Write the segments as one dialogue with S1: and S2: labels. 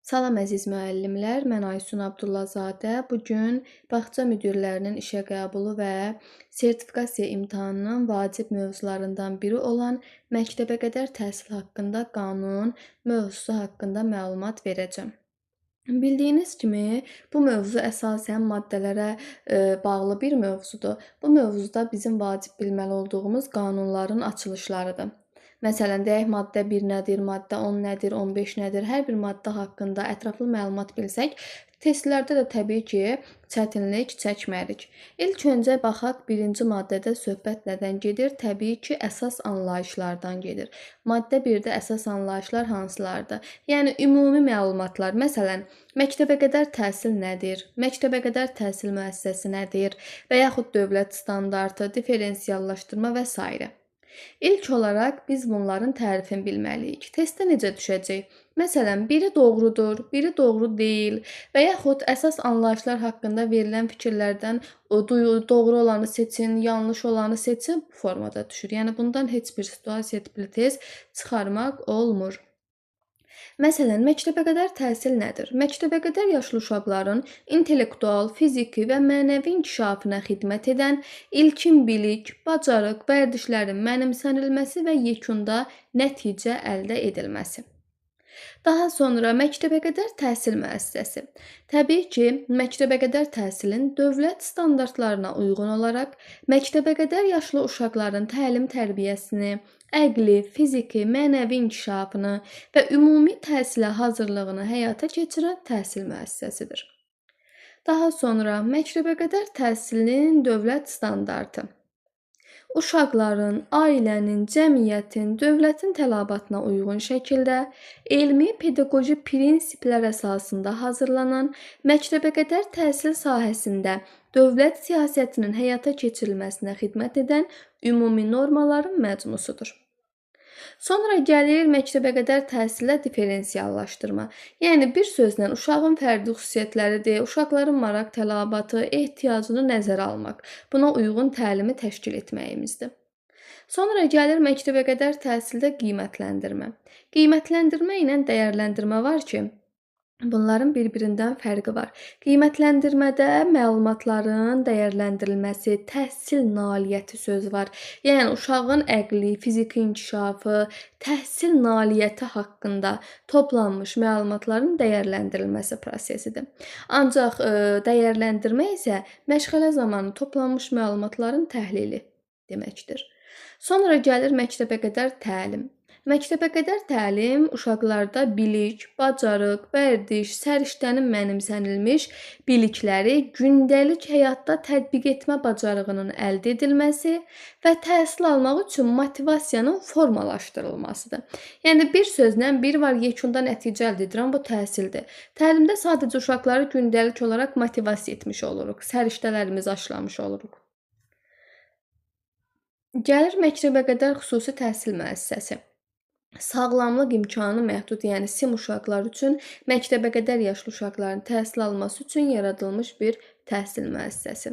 S1: Salam əziz müəllimlər, mən Aysun Abdullazadə. Bu gün bağça müdirlərinin işə qəbulu və sertifikasiya imtahanının vacib mövzularından biri olan məktəbəqədər təhsil haqqında qanun mövzusu haqqında məlumat verəcəm. Bildiyiniz kimi, bu mövzu əsasən maddələrə bağlı bir mövzudur. Bu mövzuda bizim vacib bilməli olduğumuz qanunların açılışlarıdır. Məsələn, deyək, maddə 1 nədir, maddə 10 nədir, 15 nədir, hər bir maddə haqqında ətraflı məlumat bilsək, testlərdə də təbii ki, çətinlik çəkmərik. İlk öncə baxaq, birinci maddədə söhbət nədən gedir? Təbii ki, əsas anlayışlardan gedir. Maddə 1-də əsas anlayışlar hansılardır? Yəni, ümumi məlumatlar, məsələn, məktəbəqədər təhsil nədir? Məktəbəqədər təhsil müəssisəsi nədir? Və yaxud dövlət standartı, diferensiallaşdırma və s. İlk olaraq biz bunların tərifini bilməliyik. Testdə necə düşəcək? Məsələn, biri doğrudur, biri doğru deyil və yaxud əsas anlayışlar haqqında verilən fikirlərdən doğru olanı seçin, yanlış olanı seçin bu formada düşür. Yəni, bundan heç bir situasiya tipli test çıxarmaq olmur. Məsələn, məktəbəqədər təhsil nədir? Məktəbəqədər yaşlı uşaqların intellektual, fiziki və mənəvi inkişafına xidmət edən ilkin bilik, bacarıq, vərdişlərin mənimsənilməsi və yekunda nəticə əldə edilməsi. Daha sonra məktəbəqədər təhsil müəssisəsi. Təbii ki, məktəbəqədər təhsilin dövlət standartlarına uyğun olaraq məktəbəqədər yaşlı uşaqların təlim tərbiyəsini, əqli, fiziki, mənəvi inkişafını və ümumi təhsilə hazırlığını həyata keçirən təhsil müəssisəsidir. Daha sonra məktəbəqədər təhsilin dövlət standartı. Uşaqların, ailənin, cəmiyyətin, dövlətin tələbatına uyğun şəkildə elmi pedaqoji prinsiplər əsasında hazırlanan məktəbəqədər təhsil sahəsində dövlət siyasətinin həyata keçirilməsinə xidmət edən ümumi normaların məcmusudur. Sonra gəlir məktəbəqədər təhsildə diferensiallaşdırma. Yəni, bir sözlə uşağın fərdi xüsusiyyətləridir, uşaqların maraq tələbatı, ehtiyacını nəzərə almaq, buna uyğun təlimi təşkil etməyimizdir. Sonra gəlir məktəbəqədər təhsildə qiymətləndirmə. Qiymətləndirmə ilə dəyərləndirmə var ki, bunların bir-birindən fərqi var. Qiymətləndirmədə məlumatların dəyərləndirilməsi, təhsil nailiyyəti sözü var. Yəni, uşağın əqli, fiziki inkişafı, təhsil nailiyyəti haqqında toplanmış məlumatların dəyərləndirilməsi prosesidir. Ancaq dəyərləndirmə isə məşğələ zamanı toplanmış məlumatların təhlili deməkdir. Sonra gəlir məktəbəqədər təlim. Məktəbəqədər təlim uşaqlarda bilik, bacarıq, vərdiş, səriştənin mənimsənilmiş bilikləri gündəlik həyatda tətbiq etmə bacarığının əldə edilməsi və təhsil almaq üçün motivasiyanın formalaşdırılmasıdır. Yəni, bir sözlə bir var yekunda nəticə əldə edirəm, bu təhsildir. Təlimdə sadəcə uşaqları gündəlik olaraq motivasiya etmiş oluruq, səriştələrimizi aşılamış oluruq. Gəlir məktəbəqədər xüsusi təhsil müəssisəsi. Sağlamlıq imkanı məhdud, yəni SİM uşaqlar üçün məktəbəqədər yaşlı uşaqların təhsil alması üçün yaradılmış bir təhsil müəssisəsi.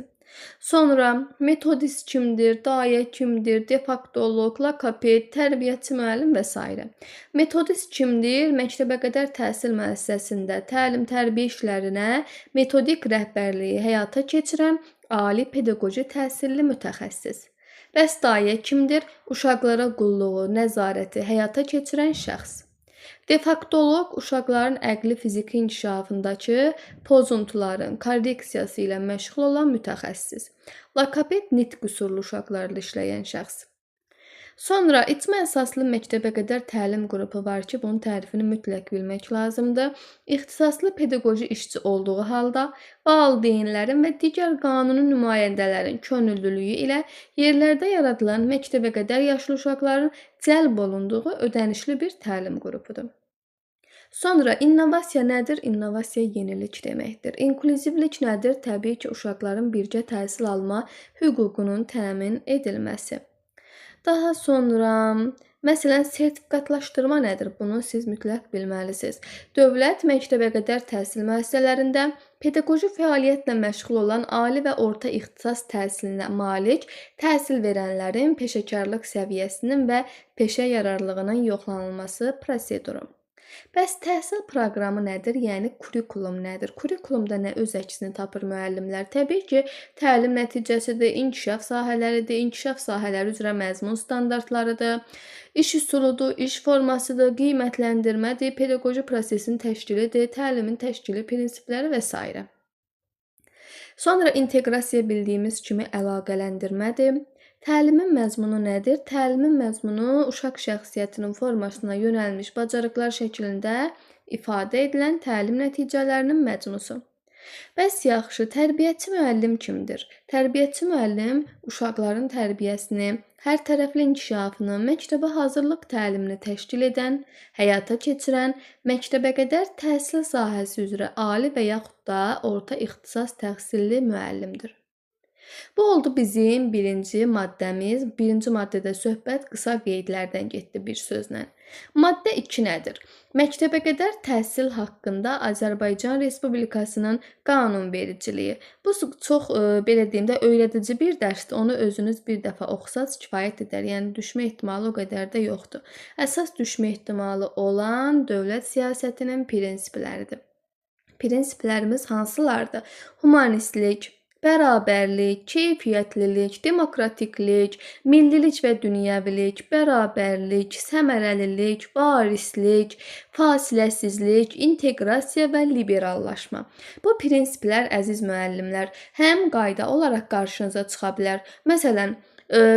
S1: Sonra metodist kimdir, dayə kimdir, defaktoloq, lokoped, tərbiyəçi müəllim və s. Metodist kimdir? Məktəbəqədər təhsil müəssisəsində təlim-tərbiyə işlərinə metodik rəhbərliyi həyata keçirən ali pedaqoji təhsilli mütəxəssis. Bəs dayə kimdir? Uşaqlara qulluğu, nəzarəti həyata keçirən şəxs. Defaktoloq uşaqların əqli fiziki inkişafındakı pozuntuların korreksiyası ilə məşğul olan mütəxəssis. Lokoped nitq qüsurlu uşaqlarla işləyən şəxs. Sonra icma əsaslı məktəbəqədər təlim qrupu var ki, bunun tərifini mütləq bilmək lazımdır. İxtisaslı pedaqoji işçi olduğu halda valideynlərin və digər qanuni nümayəndələrin könüllülüyü ilə yerlərdə yaradılan məktəbəqədər yaşlı uşaqların cəlb olunduğu ödənişli bir təlim qrupudur. Sonra innovasiya nədir? İnnovasiya yenilik deməkdir. İnklüzivlik nədir? Təbii ki, uşaqların birgə təhsil alma hüququnun təmin edilməsi. Daha sonra, məsələn, sertifikatlaşdırma nədir? Bunu siz mütləq bilməlisiniz. Dövlət məktəbəqədər təhsil müəssisələrində pedaqoji fəaliyyətlə məşğul olan ali və orta ixtisas təhsilinə malik təhsil verənlərin peşəkarlıq səviyyəsinin və peşə yararlığının yoxlanılması proseduru. Bəs təhsil proqramı nədir? Yəni kurikulum nədir? Kurikulumda nə öz əksini tapır müəllimlər? Təbii ki, təlim nəticəsidir, inkişaf sahələridir, inkişaf sahələri üzrə məzmun standartlarıdır, iş üsuludur, iş formasıdır, qiymətləndirmədir, pedaqoji prosesin təşkilidir, təlimin təşkili prinsipləri və s. Sonra inteqrasiya bildiyimiz kimi əlaqələndirmədir. Təlimin məzmunu nədir? Təlimin məzmunu uşaq şəxsiyyətinin formasına yönəlmiş bacarıqlar şəklində ifadə edilən təlim nəticələrinin məcmusu. Bəs yaxşı, tərbiyəçi müəllim kimdir? Tərbiyəçi müəllim uşaqların tərbiyəsini, hər tərəfli inkişafını, məktəbə hazırlıq təlimini təşkil edən, həyata keçirən, məktəbəqədər təhsil sahəsi üzrə ali və yaxud da orta ixtisas təhsilli müəllimdir. Bu oldu bizim birinci maddəmiz. Birinci maddədə söhbət qısa qeydlərdən getdi bir sözlə. Maddə 2 nədir? Məktəbəqədər təhsil haqqında Azərbaycan Respublikasının qanunvericiliyi. Bu çox belə deyim də öyrədici bir dərsdir. Onu özünüz bir dəfə oxusaz kifayət edər. Yəni düşmə ehtimalı o qədər də yoxdur. Əsas düşmə ehtimalı olan dövlət siyasətinin prinsipləridir. Prinsiplərimiz hansılardır? Humanistlik, bərabərlik, keyfiyyətlilik, demokratiklik, millilik və dünyəvilik, bərabərlik, səmərəlilik, varislik, fasiləsizlik, inteqrasiya və liberallaşma. Bu prinsiplər, əziz müəllimlər, həm qayda olaraq qarşınıza çıxa bilər. Məsələn,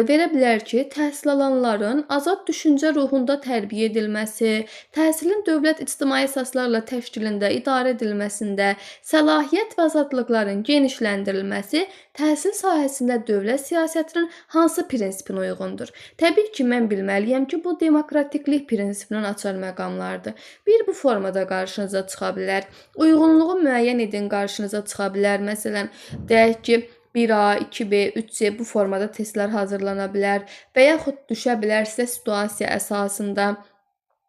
S1: verə bilər ki, təhsil alanların azad düşüncə ruhunda tərbiyə edilməsi, təhsilin dövlət ictimai əsaslarla təşkilində, idarə edilməsində, səlahiyyət və azadlıqların genişləndirilməsi təhsil sahəsində dövlət siyasətinin hansı prinsipinə uyğundur? Təbii ki, mən bilməliyəm ki, bu demokratiklik prinsipinin açar məqamlarıdır. Bir bu formada qarşınıza çıxa bilər. Uyğunluğu müəyyən edin qarşınıza çıxa bilər. Məsələn, deyək ki, 1A, 2B, 3C bu formada testlər hazırlana bilər və yaxud düşə bilər sizə situasiya əsasında.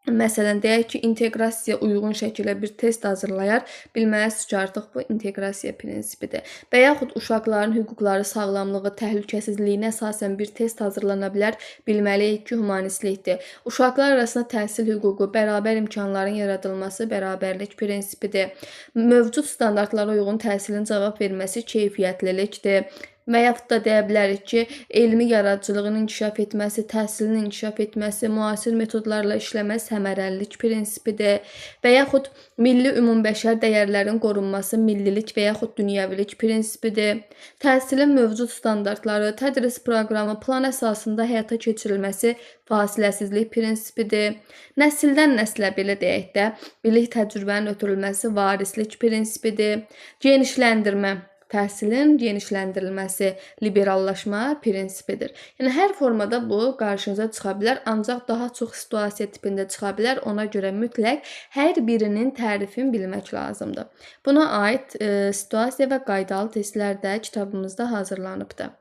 S1: Məsələn, deyək ki, inteqrasiya uyğun şəkildə bir test hazırlayar, bilməlisiniz ki, artıq bu inteqrasiya prinsipidir. Və yaxud uşaqların hüquqları, sağlamlığı, təhlükəsizliyinə əsasən bir test hazırlana bilər, bilməliyik ki, humanistlikdir. Uşaqlar arasında təhsil hüququ, bərabər imkanların yaradılması bərabərlik prinsipidir. Mövcud standartlara uyğun təhsilin cavab verməsi keyfiyyətlilikdir. Və yaxud da deyə bilərik ki, elmi yaradıcılığın inkişaf etməsi, təhsilin inkişaf etməsi, müasir metodlarla işləmə səmərəlilik prinsipidir. Və yaxud milli ümumbəşər dəyərlərin qorunması millilik və yaxud dünyəvilik prinsipidir. Təhsilin mövcud standartları, tədris proqramı, plan əsasında həyata keçirilməsi fasiləsizlik prinsipidir. Nəsildən nəslə belə deyək də, bilik təcrübənin ötürülməsi varislik prinsipidir. Genişləndirmə, təhsilin genişləndirilməsi, liberallaşma prinsipidir. Yəni, hər formada bu qarşınıza çıxa bilər, ancaq daha çox situasiya tipində çıxa bilər. Ona görə mütləq hər birinin tərifini bilmək lazımdır. Buna aid situasiya və qaydalı testlər də kitabımızda hazırlanıbdır.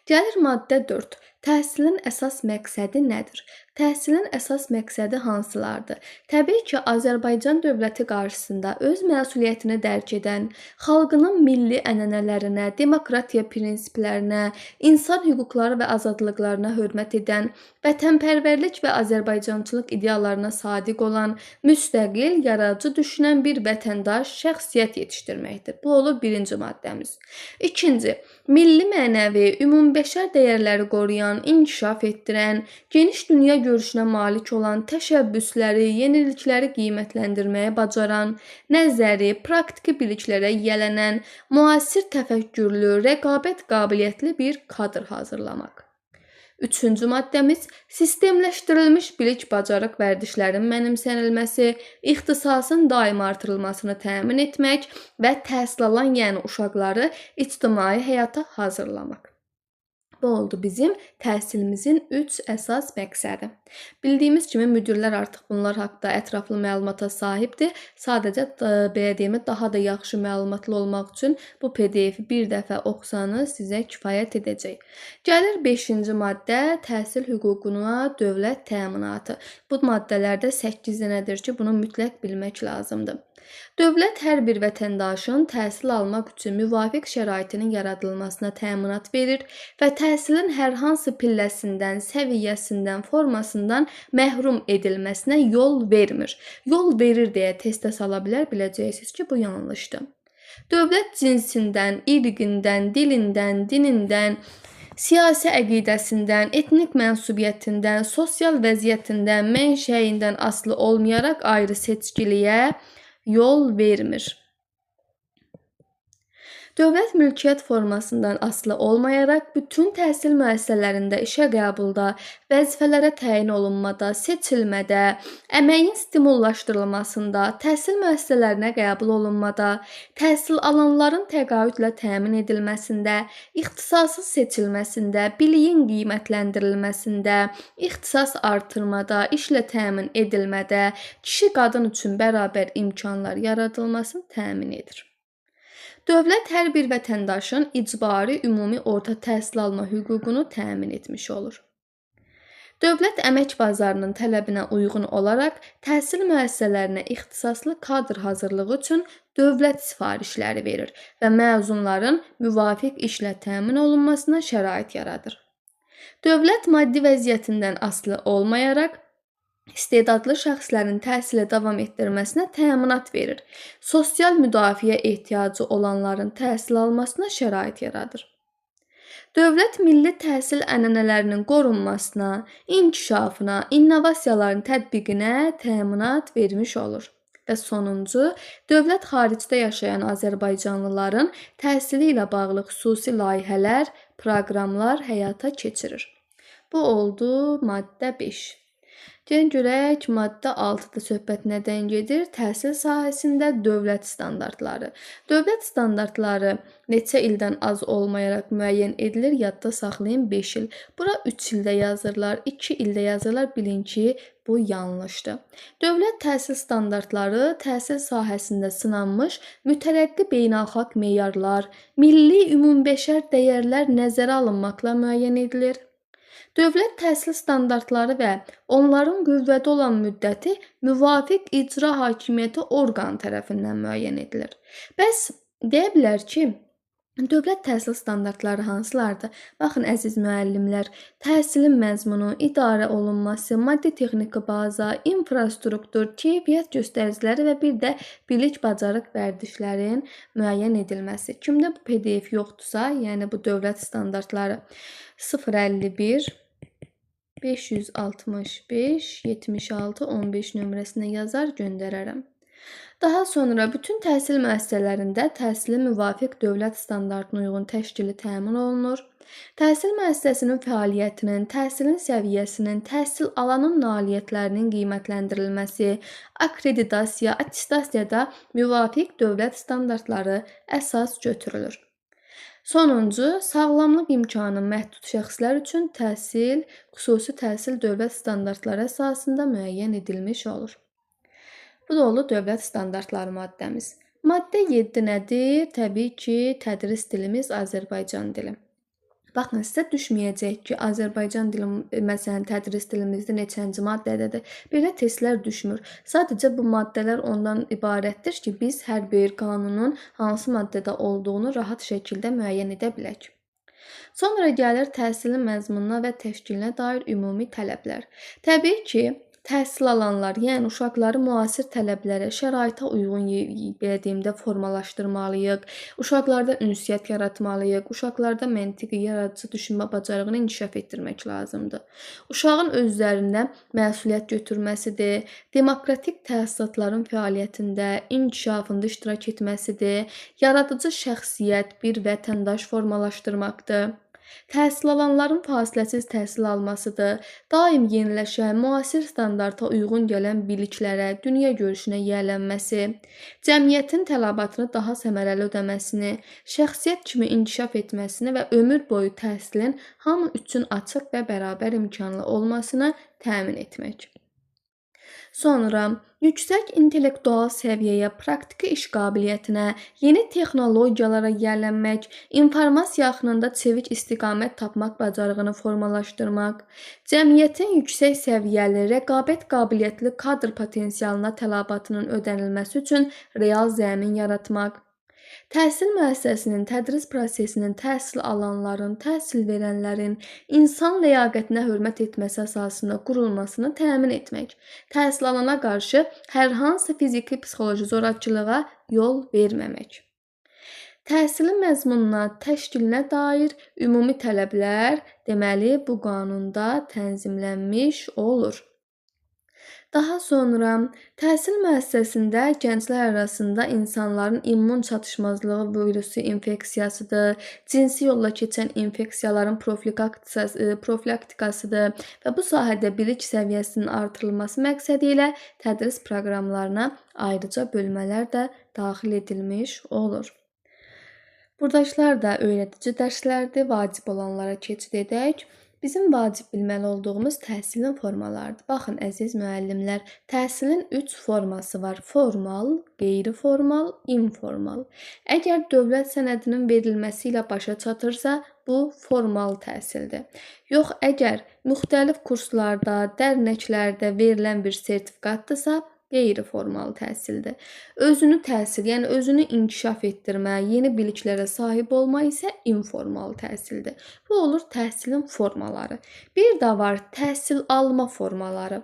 S1: Gəlir maddə 4. Təhsilin əsas məqsədi nədir? Təhsilin əsas məqsədi hansılardır? Təbii ki, Azərbaycan dövləti qarşısında öz məsuliyyətini dərk edən, xalqının milli ənənələrinə, demokratiya prinsiplərinə, insan hüquqları və azadlıqlarına hörmət edən, vətənpərvərlik və azərbaycançılıq ideallarına sadiq olan, müstəqil, yaradıcı düşünən bir vətəndaş şəxsiyyət yetişdirməkdir. Bu olur birinci maddəmiz. İkinci, milli mənəvi, ümumbəşər dəyərləri qoruyan, inkişaf etdirən, geniş dünya görüşünə malik olan, təşəbbüsləri, yenilikləri qiymətləndirməyə bacaran, nəzəri, praktiki biliklərə yiyələnən, müasir təfəkkürlü, rəqabət qabiliyyətli bir kadr hazırlamaq. Üçüncü maddəmiz sistemləşdirilmiş bilik, bacarıq, vərdişlərin mənimsənilməsi, ixtisasın daima artırılmasını təmin etmək və təhsil alan, yəni uşaqları ictimai həyata hazırlamaq. Bu oldu bizim təhsilimizin 3 əsas məqsədi. Bildiyimiz kimi müdirlər artıq bunlar haqda ətraflı məlumata sahibdir. Sadəcə belə deyim, daha da yaxşı məlumatlı olmaq üçün bu PDF-i bir dəfə oxusanız sizə kifayət edəcək. Gəlir 5-ci maddə təhsil hüququna dövlət təminatı. Bu maddələrdə 8 dənədir ki, bunu mütləq bilmək lazımdır. Dövlət hər bir vətəndaşın təhsil almaq üçün müvafiq şəraitinin yaradılmasına təminat verir və təhsilin hər hansı pilləsindən, səviyyəsindən, formasından məhrum edilməsinə yol vermir. Yol verir deyə testə sala bilər, biləcəksiniz ki, bu yanlışdır. Dövlət cinsindən, irqindən, dilindən, dinindən, siyasi əqidəsindən, etnik mənsubiyyətindən, sosial vəziyyətindən, mənşəyindən asılı olmayaraq ayrı seçkiliyə yol vermir. Dövlət mülkiyyət formasından asılı olmayaraq bütün təhsil müəssisələrində işə qəbulda, vəzifələrə təyin olunmada, seçilmədə, əməyin stimullaşdırılmasında, təhsil müəssisələrinə qəbul olunmada, təhsil alanların təqaüdlə təmin edilməsində, ixtisasın seçilməsində, biliyin qiymətləndirilməsində, ixtisas artırmada, işlə təmin edilmədə, kişi-qadın üçün bərabər imkanlar yaradılmasını təmin edir. Dövlət hər bir vətəndaşın icbari ümumi orta təhsil alma hüququnu təmin etmiş olur. Dövlət əmək bazarının tələbinə uyğun olaraq təhsil müəssisələrinə ixtisaslı kadr hazırlığı üçün dövlət sifarişləri verir və məzunların müvafiq işlə təmin olunmasına şərait yaradır. Dövlət maddi vəziyyətindən asılı olmayaraq istedadlı şəxslərin təhsilə davam etdirməsinə təminat verir. Sosial müdafiə ehtiyacı olanların təhsil almasına şərait yaradır. Dövlət milli təhsil ənənələrinin qorunmasına, inkişafına, innovasiyaların tətbiqinə təminat vermiş olur. Və sonuncu, dövlət xaricdə yaşayan azərbaycanlıların təhsili ilə bağlı xüsusi layihələr, proqramlar həyata keçirir. Bu oldu maddə 5. Gəlin görək, maddə 6-da söhbət nədən gedir? Təhsil sahəsində dövlət standartları. Dövlət standartları neçə ildən az olmayaraq müəyyən edilir? Yadda saxlayın, 5 il. Bura 3 ildə yazırlar, 2 ildə yazırlar. Bilin ki, bu yanlışdır. Dövlət təhsil standartları təhsil sahəsində sınanmış mütərəqqi beynəlxalq meyarlar, milli ümumbəşər dəyərlər nəzərə alınmaqla müəyyən edilir. Dövlət təhsil standartları və onların qüvvədə olan müddəti müvafiq icra hakimiyyəti orqanı tərəfindən müəyyən edilir. Bəs deyə bilər ki, dövlət təhsil standartları hansılardır? Baxın, əziz müəllimlər, təhsilin məzmunu, idarə olunması, maddi-texniki baza, infrastruktur, keyfiyyət göstəriciləri və bir də bilik, bacarıq, vərdişlərin müəyyən edilməsi. Kimdə bu PDF yoxdursa, yəni bu dövlət standartları 051 565 76 15 nömrəsinə yazar, göndərərəm. Daha sonra bütün təhsil müəssisələrində təhsilin müvafiq dövlət standartına uyğun təşkili təmin olunur. Təhsil müəssisəsinin fəaliyyətinin, təhsilin səviyyəsinin, təhsil alanın nailiyyətlərinin qiymətləndirilməsi, akkreditasiya, atestasiyada müvafiq dövlət standartları əsas götürülür. Sonuncu, sağlamlıq imkanı məhdud şəxslər üçün təhsil, xüsusi təhsil dövlət standartları əsasında müəyyən edilmiş olur. Bu da oldu dövlət standartları maddəmiz. Maddə 7 nədir? Təbii ki, tədris dilimiz Azərbaycan dili. Baxın, sizə düşməyəcək ki, Azərbaycan dili, məsələn, tədris dilimizdə neçənci maddədədir. Belə testlər düşmür. Sadəcə bu maddələr ondan ibarətdir ki, biz hər bir qanunun hansı maddədə olduğunu rahat şəkildə müəyyən edə bilək. Sonra gəlir təhsilin məzmununa və təşkilinə dair ümumi tələblər. Təbii ki, təhsil alanlar, yəni uşaqları müasir tələblərə, şəraitə uyğun belə deyim də formalaşdırmalıyıq. Uşaqlarda ünsiyyət yaratmalıyıq. Uşaqlarda məntiqi, yaradıcı düşünmə bacarığını inkişaf etdirmək lazımdır. Uşağın öz üzərində məsuliyyət götürməsidir, demokratik təsisatların fəaliyyətində, inkişafında iştirak etməsidir, yaradıcı şəxsiyyət, bir vətəndaş formalaşdırmaqdır. Təhsil alanların fasiləsiz təhsil almasıdır, daim yeniləşən, müasir standarta uyğun gələn biliklərə, dünya görüşünə yiyələnməsi, cəmiyyətin tələbatını daha səmərəli ödəməsini, şəxsiyyət kimi inkişaf etməsini və ömür boyu təhsilin hamı üçün açıq və bərabər imkanlı olmasını təmin etmək. Sonra yüksək intellektual səviyyəyə, praktiki iş qabiliyyətinə, yeni texnologiyalara yiyələnmək, informasiya axınında çevik istiqamət tapmaq bacarığını formalaşdırmaq, cəmiyyətin yüksək səviyyəli, rəqabət qabiliyyətli kadr potensialına tələbatının ödənilməsi üçün real zəmin yaratmaq, Təhsil müəssisəsinin tədris prosesinin təhsil alanların, təhsil verənlərin insan ləyaqətinə hörmət etməsi əsasında qurulmasını təmin etmək. Təhsil alana qarşı hər hansı fiziki, psixoloji zorakılığa yol verməmək. Təhsilin məzmununa, təşkilinə dair ümumi tələblər, deməli, bu qanunda tənzimlənmiş olur. Daha sonra təhsil müəssisəsində gənclər arasında insanların immun çatışmazlığı virusu infeksiyasıdır, cinsi yolla keçən infeksiyaların profilaktikasıdır və bu sahədə bilik səviyyəsinin artırılması məqsədi ilə tədris proqramlarına ayrıca bölmələr də daxil edilmiş olur. Buradakılar da öyrədici dərslərdir, vacib olanlara keçid edək. Bizim vacib bilməli olduğumuz təhsilin formalarıdır. Baxın, əziz müəllimlər, təhsilin 3 forması var. Formal, qeyri-formal, informal. Əgər dövlət sənədinin verilməsi ilə başa çatırsa, bu formal təhsildir. Yox, əgər müxtəlif kurslarda, dərnəklərdə verilən bir sertifikatdırsa, qeyri-formal təhsildir. Özünü təhsil, yəni özünü inkişaf etdirmə, yeni biliklərə sahib olma isə informal təhsildir. Bu olur təhsilin formaları. Bir də var təhsil alma formaları.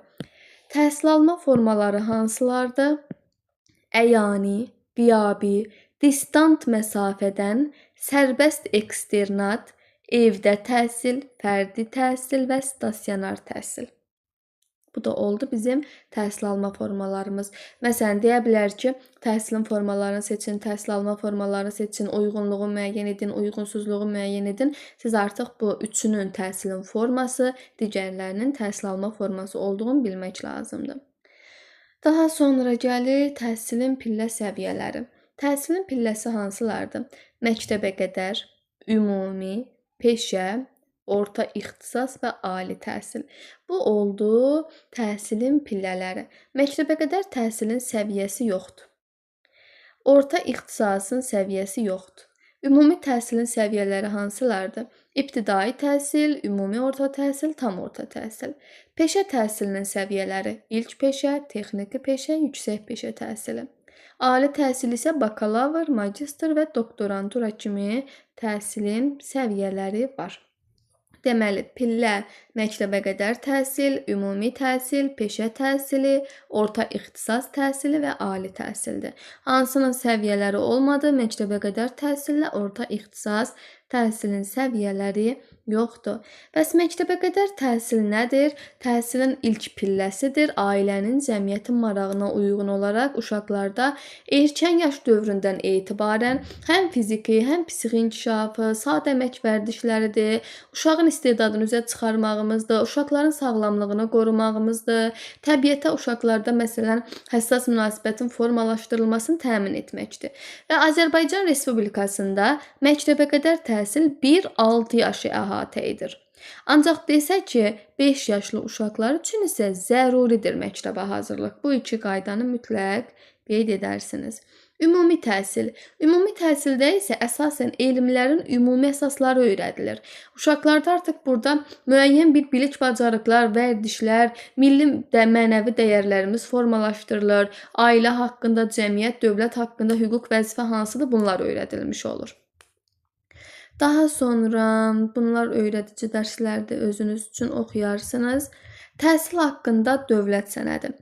S1: Təhsil alma formaları hansılardır? Əyani, qiyabi, distant məsafədən, sərbəst eksternat, evdə təhsil, fərdi təhsil və stasionar təhsil. Bu da oldu bizim təhsil alma formalarımız. Məsələn, deyə bilər ki, təhsilin formalarını seçin, təhsil alma formalarını seçin, uyğunluğu müəyyən edin, uyğunsuzluğu müəyyən edin. Siz artıq bu üçünün təhsilin forması, digərlərinin təhsil alma forması olduğunu bilmək lazımdır. Daha sonra gəlir təhsilin pillə səviyyələri. Təhsilin pilləsi hansılardır? Məktəbə qədər, ümumi, peşə, orta ixtisas və ali təhsil. Bu oldu təhsilin pillələri. Məktəbə qədər təhsilin səviyyəsi yoxdur. Orta ixtisasın səviyyəsi yoxdur. Ümumi təhsilin səviyyələri hansılardır? İbtidai təhsil, ümumi orta təhsil, tam orta təhsil. Peşə təhsilinin səviyyələri: ilk peşə, texniki peşə, yüksək peşə təhsili. Ali təhsil isə bakalavr, magistr və doktorantura kimi təhsilin səviyyələri var. Deməli, pillə məktəbə qədər təhsil, ümumi təhsil, peşə təhsili, orta ixtisas təhsili və ali təhsildir. Hansının səviyyələri olmadı? Məktəbə qədər təhsillə orta ixtisas təhsilin səviyyələri yoxdur. Bəs məktəbə qədər təhsil nədir? Təhsilin ilk pilləsidir. Ailənin, cəmiyyətin marağına uyğun olaraq uşaqlarda erkən yaş dövründən etibarən həm fiziki, həm psixi inkişafı, sadə əmək vərdişləridir, uşağın istedadını üzə çıxarmağımızdır, uşaqların sağlamlığını qorumağımızdır, təbiətə uşaqlarda məsələn həssas münasibətin formalaşdırılmasını təmin etməkdir. Və Azərbaycan Respublikasında məktəbə qədər təhsil 1-6 yaşı əhatə edir. Ancaq desə ki, 5 yaşlı uşaqlar üçün isə zəruridir məktəbə hazırlıq. Bu iki qaydanı mütləq qeyd edərsiniz. Ümumi təhsil. Ümumi təhsildə isə əsasən elmlərin ümumi əsasları öyrədilir. Uşaqlarda artıq burada müəyyən bir bilik, bacarıqlar, vərdişlər, milli də mənəvi dəyərlərimiz formalaşdırılır. Ailə haqqında, cəmiyyət, dövlət haqqında hüquq, vəzifə hansıdır, bunlar öyrədilmiş olur. Daha sonra bunlar öyrədici dərslərdir, özünüz üçün oxuyarsınız. Təhsil haqqında dövlət sənədi.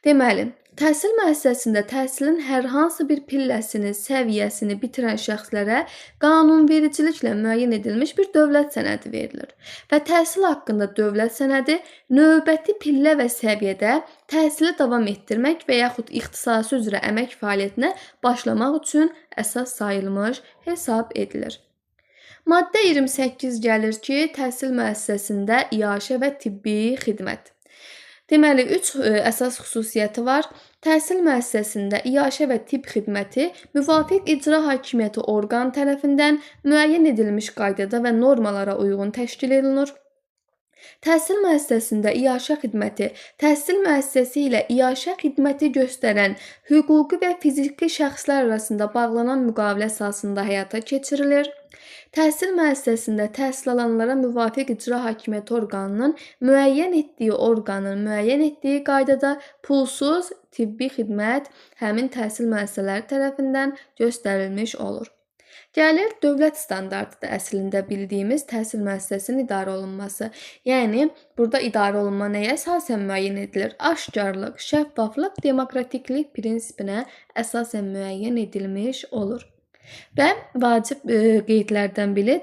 S1: Deməli, təhsil müəssisəsində təhsilin hər hansı bir pilləsini, səviyyəsini bitirən şəxslərə qanunvericiliklə müəyyən edilmiş bir dövlət sənədi verilir. Və təhsil haqqında dövlət sənədi növbəti pillə və səviyyədə təhsili davam etdirmək və yaxud ixtisası üzrə əmək fəaliyyətinə başlamaq üçün əsas sayılmış hesab edilir. Maddə 28 gəlir ki, təhsil müəssisəsində iaşə və tibbi xidmət. Deməli, 3 əsas xüsusiyyəti var. Təhsil müəssisəsində iaşə və tibb xidməti müvafiq icra hakimiyyəti orqan tərəfindən müəyyən edilmiş qaydada və normalara uyğun təşkil olunur. Təhsil müəssisəsində iaşə xidməti, təhsil müəssisəsi ilə iaşə xidməti göstərən hüquqi və fiziki şəxslər arasında bağlanan müqavilə əsasında həyata keçirilir. Təhsil müəssisəsində təhsil alanlara müvafiq icra hakimiyyəti orqanının müəyyən etdiyi orqanın müəyyən etdiyi qaydada pulsuz tibbi xidmət həmin təhsil müəssisələri tərəfindən göstərilmiş olur. Gəlir dövlət standartıdır əslində bildiyimiz təhsil müəssisəsinin idarə olunması. Yəni, burada idarə olunma nəyə əsasən müəyyən edilir? Aşkarlıq, şəffaflıq, demokratiklik prinsipinə əsasən müəyyən edilmiş olur. Və vacib qeydlərdən biri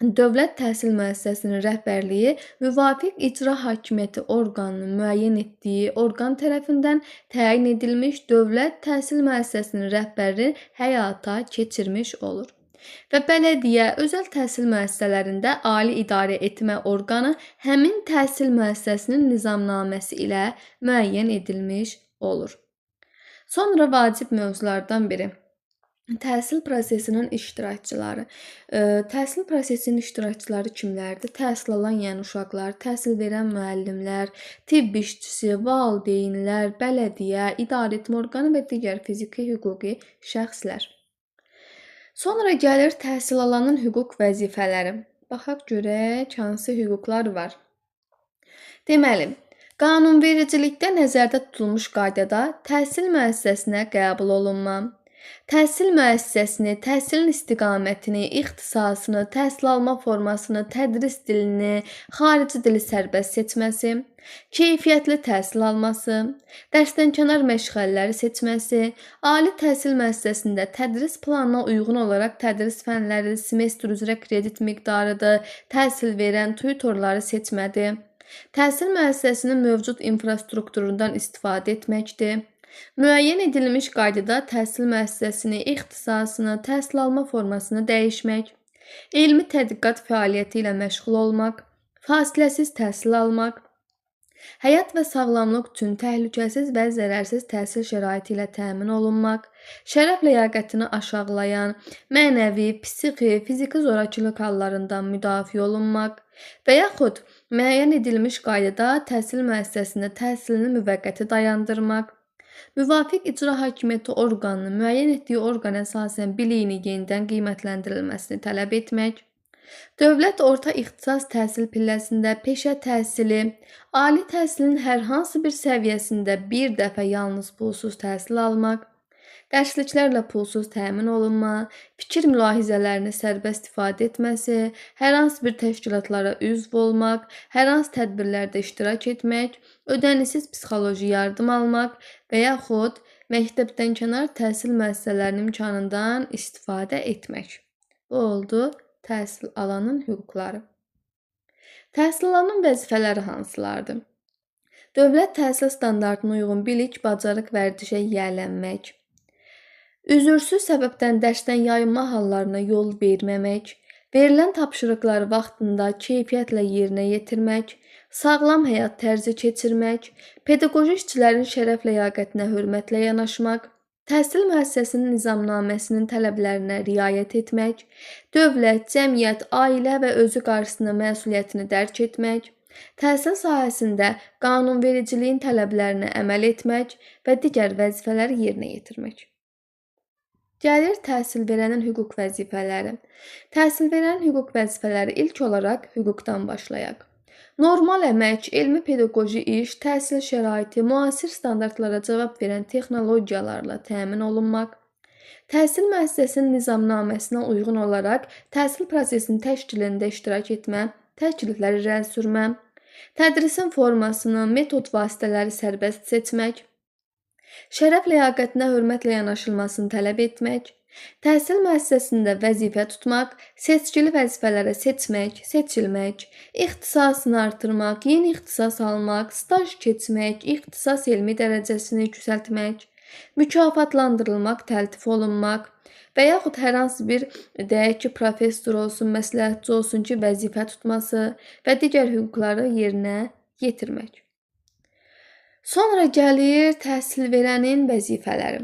S1: dövlət təhsil müəssisəsinin rəhbərliyi müvafiq icra hakimiyyəti orqanının müəyyən etdiyi orqan tərəfindən təyin edilmiş dövlət təhsil müəssisəsinin rəhbərini həyata keçirmiş olur. Və bələdiyyə, özəl təhsil müəssisələrində ali idarə etmə orqanı həmin təhsil müəssisəsinin nizamnaməsi ilə müəyyən edilmiş olur. Sonra vacib mövzulardan biri. Təhsil prosesinin iştirakçıları. Təhsil prosesinin iştirakçıları kimlərdir? Təhsil alan, yəni uşaqlar, təhsil verən müəllimlər, tibb işçisi, valideynlər, bələdiyyə, idarə etmə orqanı və digər fiziki hüquqi şəxslər. Sonra gəlir təhsil alanın hüquq vəzifələri. Baxaq görək hansı hüquqlar var. Deməli, qanunvericilikdə nəzərdə tutulmuş qaydada təhsil müəssisəsinə qəbul olunma, təhsil müəssisəsini, təhsilin istiqamətini, ixtisasını, təhsil alma formasını, tədris dilini, xarici dili sərbəst seçməsi, keyfiyyətli təhsil alması, dərsdənkənar məşğələləri seçməsi, ali təhsil müəssisəsində tədris planına uyğun olaraq tədris fənləri, semestr üzrə kredit miqdarıdır, təhsil verən tutorları seçmədir, təhsil müəssisəsinin mövcud infrastrukturundan istifadə etməkdir. Müəyyən edilmiş qaydada təhsil müəssisəsini, ixtisasını, təhsil alma formasını dəyişmək, elmi tədqiqat fəaliyyəti ilə məşğul olmaq, fasiləsiz təhsil almaq, həyat və sağlamlıq üçün təhlükəsiz və zərərsiz təhsil şəraiti ilə təmin olunmaq, şərəf ləyaqətini aşağılayan, mənəvi, psixi, fiziki zorakılıq hallarından müdafiə olunmaq və yaxud müəyyən edilmiş qaydada təhsil müəssisəsində təhsilini müvəqqəti dayandırmaq, müvafiq icra hakimiyyəti orqanının müəyyən etdiyi orqan əsasən biliyini yenidən qiymətləndirilməsini tələb etmək, dövlət orta ixtisas təhsil pilləsində peşə təhsili, ali təhsilin hər hansı bir səviyyəsində bir dəfə yalnız pulsuz təhsil almaq, dərsliklərlə pulsuz təmin olunma, fikir mülahizələrini sərbəst ifadə etməsi, hər hansı bir təşkilatlara üzv olmaq, hər hansı tədbirlərdə iştirak etmək, ödənişsiz psixoloji yardım almaq və yaxud məktəbdənkənar təhsil müəssisələrinin imkanından istifadə etmək. Bu oldu təhsil alanın hüquqları. Təhsil alanın vəzifələri hansılardır? Dövlət təhsil standartına uyğun bilik, bacarıq, vərdişə yiyələnmək, üzürsüz səbəbdən dərsdən yayınma hallarına yol verməmək, verilən tapşırıqları vaxtında keyfiyyətlə yerinə yetirmək, sağlam həyat tərzi keçirmək, pedaqoji işçilərin şərəf ləyaqətinə hörmətlə yanaşmaq, təhsil müəssisəsinin nizamnaməsinin tələblərinə riayət etmək, dövlət, cəmiyyət, ailə və özü qarşısında məsuliyyətini dərk etmək, təhsil sahəsində qanunvericiliyin tələblərinə əməl etmək və digər vəzifələri yerinə yetirmək. Gəlir təhsil verənin hüquq vəzifələri. Təhsil verənin hüquq vəzifələri ilk olaraq hüquqdan başlayaq. Normal əmək, elmi pedaqoji iş, təhsil şəraiti, müasir standartlara cavab verən texnologiyalarla təmin olunmaq, təhsil müəssisəsinin nizamnaməsinə uyğun olaraq təhsil prosesinin təşkilində iştirak etmə, təklifləri irəli sürmə, tədrisin formasını, metod vasitələri sərbəst seçmək, şərəf ləyaqətinə hörmətlə yanaşılmasını tələb etmək, təhsil müəssisəsində vəzifə tutmaq, seçkili vəzifələrə seçmək, seçilmək, ixtisasını artırmaq, yeni ixtisas almaq, staj keçmək, ixtisas elmi dərəcəsini yüksəltmək, mükafatlandırılmaq, təltif olunmaq və yaxud hər hansı bir, deyək ki, professor olsun, məsləhətçi olsun ki, vəzifə tutması və digər hüquqları yerinə yetirmək. Sonra gəlir təhsil verənin vəzifələri.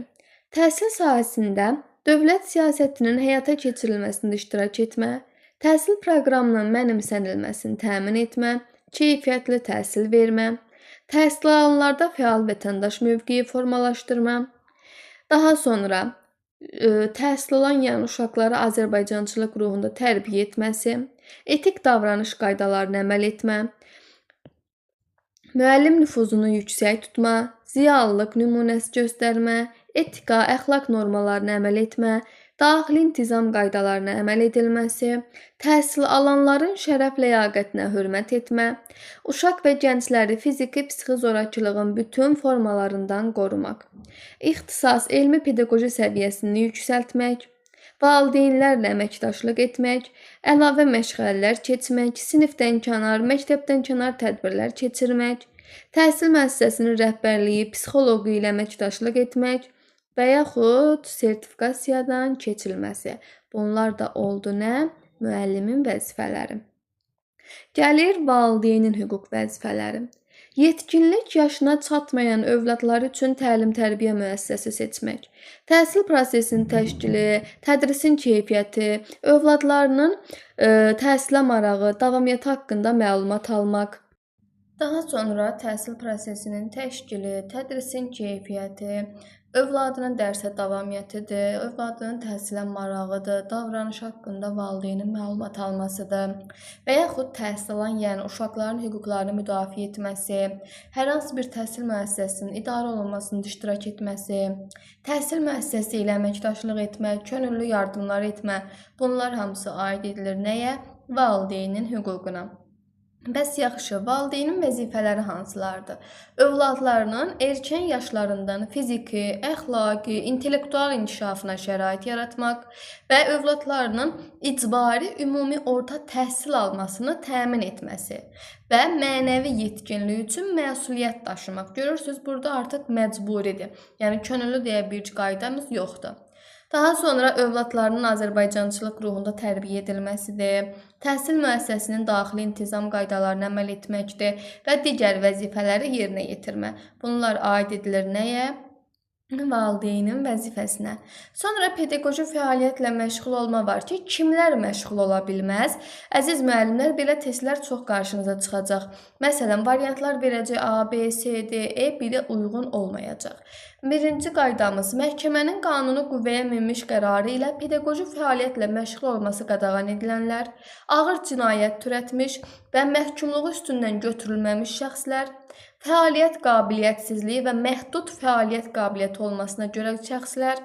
S1: Təhsil sahəsində dövlət siyasətinin həyata keçirilməsində iştirak etmə, təhsil proqramının mənimsənilməsini təmin etmə, keyfiyyətli təhsil vermə, təhsil alanlarda fəal vətəndaş mövqeyi formalaşdırma, daha sonra təhsil alan, yəni uşaqları azərbaycançılıq ruhunda tərbiyə etməsi, etik davranış qaydalarına əməl etmə, müəllim nüfuzunu yüksək tutma, ziyalılıq nümunəsi göstərmə, etika, əxlaq normalarına əməl etmə, daxili intizam qaydalarına əməl edilməsi, təhsil alanların şərəf ləyaqətinə hörmət etmə, uşaq və gəncləri fiziki, psixi zorakılığın bütün formalarından qorumaq, ixtisas, elmi pedaqoji səviyyəsini yüksəltmək, valideynlərlə əməkdaşlıq etmək, əlavə məşğələlər keçmək, sinifdən kənar, məktəbdən kənar tədbirlər keçirmək, təhsil müəssisəsinin rəhbərliyi, psixoloqu ilə əməkdaşlıq etmək və yaxud sertifikasiyadan keçilməsi. Bunlar da oldu nə? Müəllimin vəzifələri. Gəlir valideynin hüquq vəzifələri. Yetkinlik yaşına çatmayan övladları üçün təlim-tərbiyə müəssisəsi seçmək, təhsil prosesinin təşkili, tədrisin keyfiyyəti, övladlarının təhsilə marağı, davamiyyəti haqqında məlumat almaq. Daha sonra təhsil prosesinin təşkili, tədrisin keyfiyyəti, övladının dərsə davamiyyətidir, övladının təhsilə marağıdır, davranış haqqında valideynin məlumat almasıdır və yaxud təhsil alan, yəni uşaqların hüquqlarını müdafiə etməsi, hər hansı bir təhsil müəssisəsinin idarə olunmasında iştirak etməsi, təhsil müəssisəsi ilə əməkdaşlıq etmə, könüllü yardımlar etmə, bunlar hamısı aid edilir nəyə? Valideynin hüququna. Bəs yaxşı, valideynin vəzifələri hansılardır? Övladlarının erkən yaşlarından fiziki, əxlaqi, intellektual inkişafına şərait yaratmaq və övladlarının icbari ümumi orta təhsil almasını təmin etməsi və mənəvi yetkinlik üçün məsuliyyət daşımaq. Görürsünüz, burada artıq məcburidir. Yəni, könüllü deyə bir qaydamız yoxdur. Daha sonra övladlarının azərbaycançılıq ruhunda tərbiyə edilməsidir, təhsil müəssisəsinin daxili intizam qaydalarına əməl etməkdir və digər vəzifələri yerinə yetirmə. Bunlar aid edilir nəyə? Valideynin vəzifəsinə. Sonra pedaqoji fəaliyyətlə məşğul olma var ki, kimlər məşğul ola bilməz? Əziz müəllimlər, belə testlər çox qarşınıza çıxacaq. Məsələn, variantlar verəcək A, B, C, D, E, biri uyğun olmayacaq. Birinci qaydamız, məhkəmənin qanuni qüvvəyə minmiş qərarı ilə pedaqoji fəaliyyətlə məşğul olması qadağan edilənlər, ağır cinayət törətmiş və məhkumluğu üstündən götürülməmiş şəxslər, fəaliyyət qabiliyyətsizliyi və məhdud fəaliyyət qabiliyyəti olmasına görə şəxslər,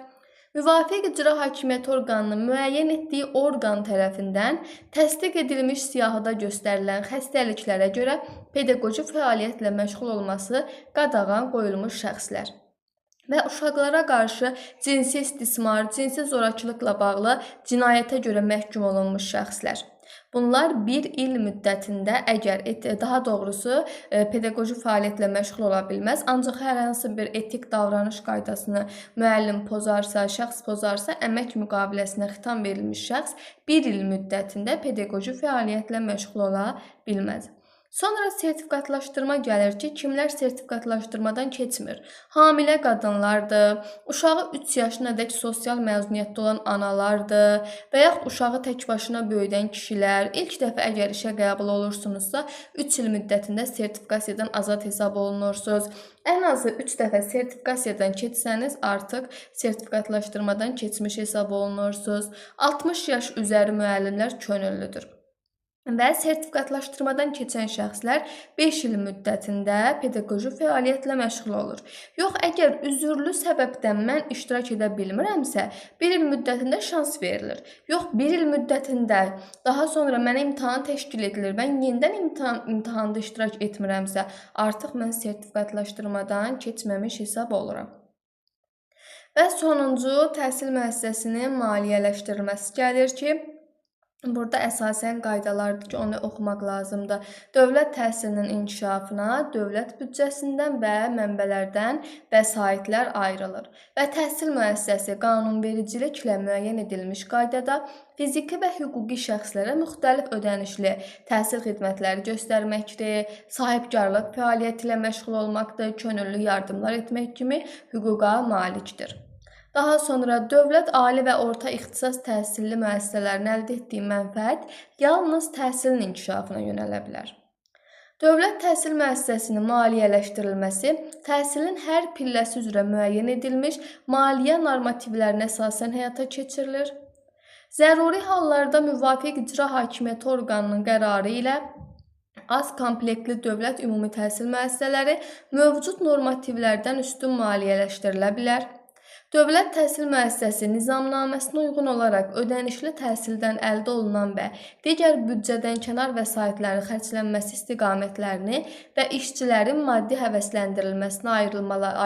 S1: müvafiq icra hakimiyyəti orqanının müəyyən etdiyi orqan tərəfindən təsdiq edilmiş siyahıda göstərilən xəstəliklərə görə pedaqoji fəaliyyətlə məşğul olması qadağan qoyulmuş şəxslər və uşaqlara qarşı cinsi istismar, cinsi zorakılıqla bağlı cinayətə görə məhkum olunmuş şəxslər. Bunlar bir il müddətində əgər, daha doğrusu pedaqoji fəaliyyətlə məşğul ola bilməz, ancaq hər hansı bir etik davranış qaydasını müəllim pozarsa, şəxs pozarsa, əmək müqaviləsinə xitam verilmiş şəxs bir il müddətində pedaqoji fəaliyyətlə məşğul ola bilməz. Sonra sertifikatlaşdırma gəlir ki, kimlər sertifikatlaşdırmadan keçmir? Hamilə qadınlardır, uşağı 3 yaşına dək sosial məzuniyyətdə olan analardır və yaxud uşağı tək başına böyüdən kişilər. İlk dəfə əgər işə qəbul olursunuzsa, 3 il müddətində sertifikasiyadan azad hesab olunursunuz. Ən azı 3 dəfə sertifikasiyadan keçsəniz, artıq sertifikatlaşdırmadan keçmiş hesab olunursunuz. 60 yaş üzəri müəllimlər könüllüdür. Və sertifikatlaşdırmadan keçən şəxslər 5 il müddətində pedaqoji fəaliyyətlə məşğul olur. Yox, əgər üzürlü səbəbdən mən iştirak edə bilmirəmsə, 1 il müddətində şans verilir. Yox, 1 il müddətində daha sonra mənə imtahan təşkil edilir, mən yenidən imtahanda iştirak etmirəmsə, artıq mən sertifikatlaşdırmadan keçməmiş hesab oluram. Və sonuncu təhsil müəssisəsinin maliyyələşdirilməsi gəlir ki, burada əsasən qaydalardır ki, onu oxumaq lazımdır. Dövlət təhsilinin inkişafına dövlət büdcəsindən və mənbələrdən vəsaitlər ayrılır və təhsil müəssisəsi qanunvericiliklə müəyyən edilmiş qaydada fiziki və hüquqi şəxslərə müxtəlif ödənişli təhsil xidmətləri göstərməkdir, sahibkarlıq fəaliyyəti ilə məşğul olmaqdır, könüllü yardımlar etmək kimi hüquqa malikdir. Daha sonra dövlət ali və orta ixtisas təhsilli müəssisələrin əldə etdiyi mənfəət yalnız təhsilin inkişafına yönələ bilər. Dövlət təhsil müəssisəsinin maliyyələşdirilməsi təhsilin hər pilləsi üzrə müəyyən edilmiş maliyyə normativlərinə əsasən həyata keçirilir. Zəruri hallarda müvafiq icra hakimiyyəti orqanının qərarı ilə az komplektli dövlət ümumi təhsil müəssisələri mövcud normativlərdən üstün maliyyələşdirilə bilər. Dövlət təhsil müəssisəsi nizamnaməsinə uyğun olaraq ödənişli təhsildən əldə olunan və digər büdcədən kənar vəsaitlərin xərclənməsi istiqamətlərini və işçilərin maddi həvəsləndirilməsinə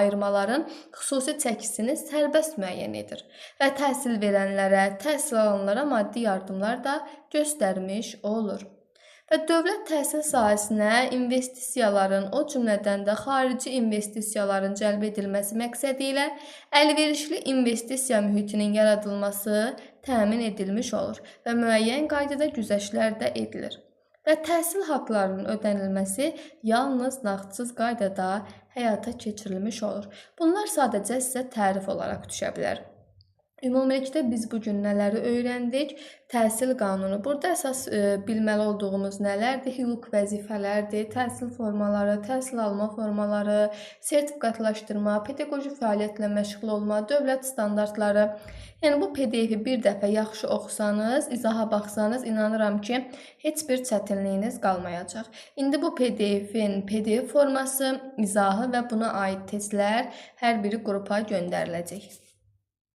S1: ayırmaların xüsusi çəkisini sərbəst müəyyən edir və təhsil verənlərə, təhsil alanlara maddi yardımlar da göstərmiş olur. Və dövlət təhsil sahəsinə investisiyaların, o cümlədən də xarici investisiyaların cəlb edilməsi məqsədi ilə əlverişli investisiya mühitinin yaradılması təmin edilmiş olur və müəyyən qaydada güzəştlər də edilir. Və təhsil haqlarının ödənilməsi yalnız nağdsız qaydada həyata keçirilmiş olur. Bunlar sadəcə sizə tərif olaraq düşə bilər. Ümumilikdə biz bu gün nələri öyrəndik? Təhsil qanunu. Burada əsas bilməli olduğumuz nələrdir? Hüquq, vəzifələrdir, təhsil formaları, təhsil alma formaları, sertifikatlaşdırma, pedaqoji fəaliyyətlə məşğul olma, dövlət standartları. Yəni bu PDF-i bir dəfə yaxşı oxusanız, izaha baxsanız, inanıram ki, heç bir çətinliyiniz qalmayacaq. İndi bu PDF-in PDF forması, izahı və buna aid testlər hər biri qrupa göndəriləcək.